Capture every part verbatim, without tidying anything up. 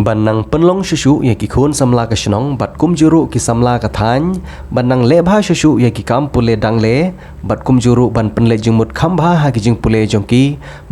Ban nang pynlong shuh shuh ïa ki khun samla ka shnong bad kumjuh ruh ki samla ka thaiñ ban nang leh bha shuh shuh ïa ki kam pule dang leh bad kumjuh ruh ban pynleit jingmut kham bha ha ki jingpule jong ki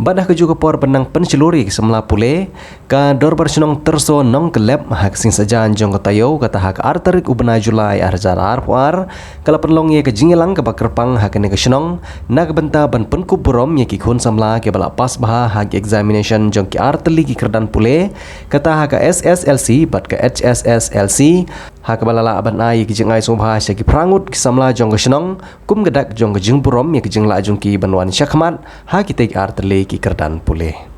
bad ha kajuh ka por ban nang pynshlur ïa ki samla pule. Ka Dorbar Shnong Tyrso Nongkyllep ha ka sngi Saitjaiñ jong ka taïew, kata ha ka ar tarik u bnai July ar hajar arphew ar, ka la pynlong ïa ka jingïalang kaba kyrpang ha kane ka shnong na ka bynta ban pynkup burom ïa ki khun samla kiba la pass bha ha ki examination jong ki ar tylli ki kyrdan pule, kata ha ka S S L C bad ka H S S L C, ha kaba la lah ban ai ïa ki jingai sngewbha sha ki phra ngut ki samla jong ka shnong kum ka dak jong ka jingburom ïa ka jinglah jong ki ban wan shakhmat ha kitei ki ar tylli ki kyrdan pule.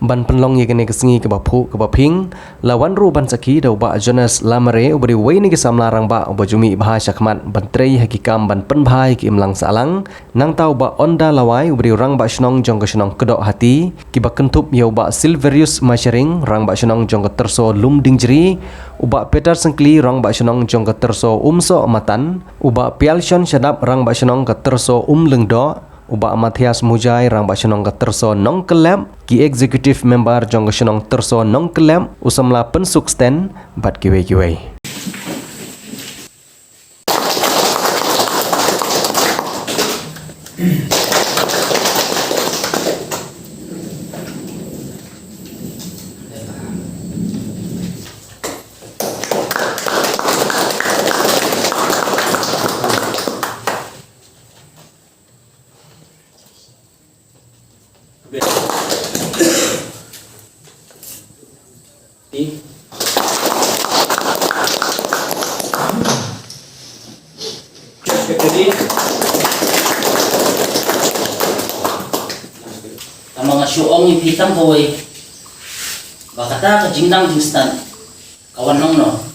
Ban pynlong ïa kane ka sngi kaba phuh kaba phieng, la wan ruh ban sakhi da u Bah Jonas Lamare, uba dei uwei na ki samla rangbah uba ju mih bha shakhmat ban trei ha ki kam ban pynbha ïa ki imlang sahlang. Nangta u Bah Onda Lawai, uba dei u rangbah shnong jong ka shnong Kdoh Hati, kiba kynthup ïa u Bah Silverius Masharing, rangbah shnong jong ka Tyrso Lumdiengjri, u Bah Peter Syngkli, rangbah shnong jong ka Tyrso Umsoh Matan, u Bah Pialshon Shadap, rangbah shnong ka Tyrso Umlyngdoh, u Bah Mathias Mujai, rangbah shnong ka Tyrso Nongkyllep, ki executive member jong ka shnong Tyrso Nongkyllep, u samla Pynsuk Sten bad kiwei kiwei. Tang ba nga shu ong ïa phi tang kawei ba kata ka jingnang jingstad ka wan nongno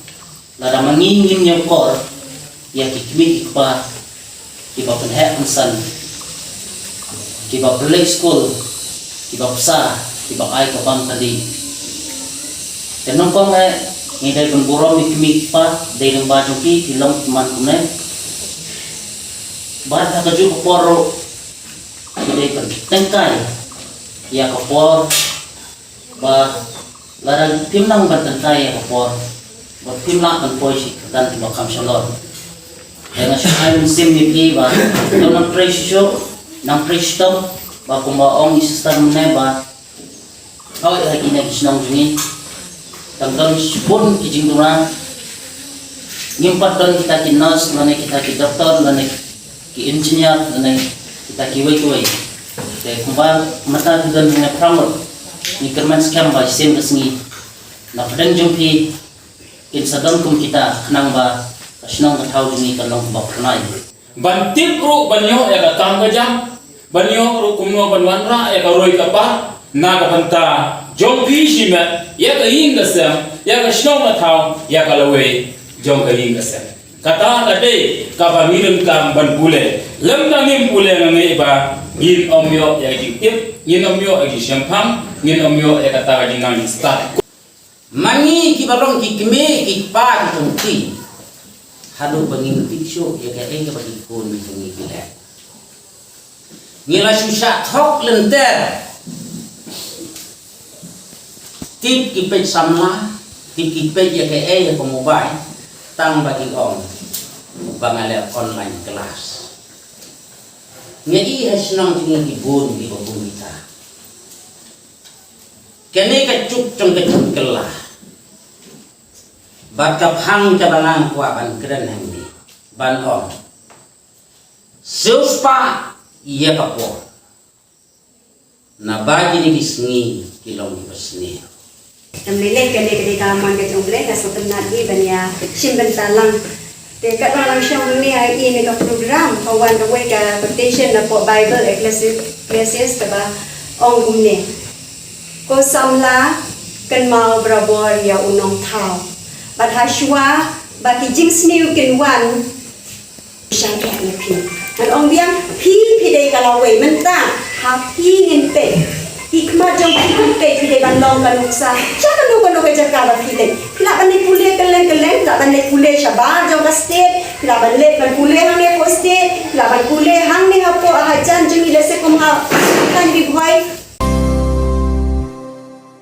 lada ma ngi ngim ïakor ïa ki kmie ki kpa kiba pynheh pynsan, kiba pynleit skul, kiba bsa, kiba ai ka bam ka dih. Te nyngkong eh ngi dei ban burom ïa ki kmie ki kpa, dei lyngba jong ki ki long ki man kumne. Bad ha kajuh ka por ruh ngi dei ban tyngkai ïa ka por ba lada phim nang ban tyngkai ïa ka por, ba phim lah ban poi sha ki kyrdan kiba kham shalor. Te nga shu ai mynsiem ïa phi ba to nang trei shisha, nang trei shitom, ba kumba ong i sister mynne ba hoi ha kine ki shnong jong ngi tang don shibun ki jingduna. Ngim pat don kita ki nurse lane kita ki doctor lane ki engineer lane kita kiwei kiwei. Te kumba mynta ki don hangne phra ngut, ngi kyrmen skhem ba shisien ka sngi na pdeng jong phi kin sa don kum kita, khnang ba ka shnong ka thaw jong ngi kan long kaba phyrnai. Ban tip ruh ban ïoh ïa ka kam ka jam, ban ïoh ruh kumno ban wanrah ïa ka roi ka par na ka bynta jong phi shimet, ïa ka ïing ka sem, ïa ka shnong ka thaw, ïa ka lawei jong ka ïing ka sem. Kata ka dei kaba ngi donkam ban pule. Lymda ngim pule nga ngeit ba ngin ym ïoh ïa ka jingtip, ngin ym ïoh ïa ka jingshemphang, ngin ym ïoh ïa kata ka jingnang jingstad. Ma ngi kiba long ki kmie ki kpa ki kongti, haduh ba ngim tip shuh ïa kaei kaba ki khun ki kmie ki leh, ngi la shu shah thok lynter. Tip ki peit samla, tip ki peit ïa kaei, ïa ka mobile, tang ba ki ong ba nga leh online class. Ngi i ha shnong jong ngi ki bun kiba bun kita. Kane ka juk jong ka jingkylla bad ka phang kaba nga kwah ban kren hangne ban ong, sngewspah ïa ka por, naba kine ki sngi ki long kiba sniew. Te mynta kane ka dei ka mon ka jong U Blei, nga sngewtynnat hi ban ïa shim bynta lang. Te katba nga dang shong hangne, nga ïohi ïa ka program ka wan kawei ka quotation napoh Bible, Ecclesi-, Ecclesiastes, kaba ong kumne: Ko samla, kynmaw barabor ïa u nongthaw, bad hashwa ba ki jingsniew kin wan, shah eh ïa phi. Ngan ong biang, phi, phi dei ka lawei mynta, ha phi ngin peit. Ki khmat jong phi ngin peit, phi dei ban long ka nuksa sha kano kano ka jaka ba phi leit. Phi lah ban leit pule kylleng kylleng, phi lah ban leit pule shabar jong ka state, phi lah ban leit ban pule hangne hapoh state, phi lah ban pule hangne hapoh hajan jong ngi, lehse kum ha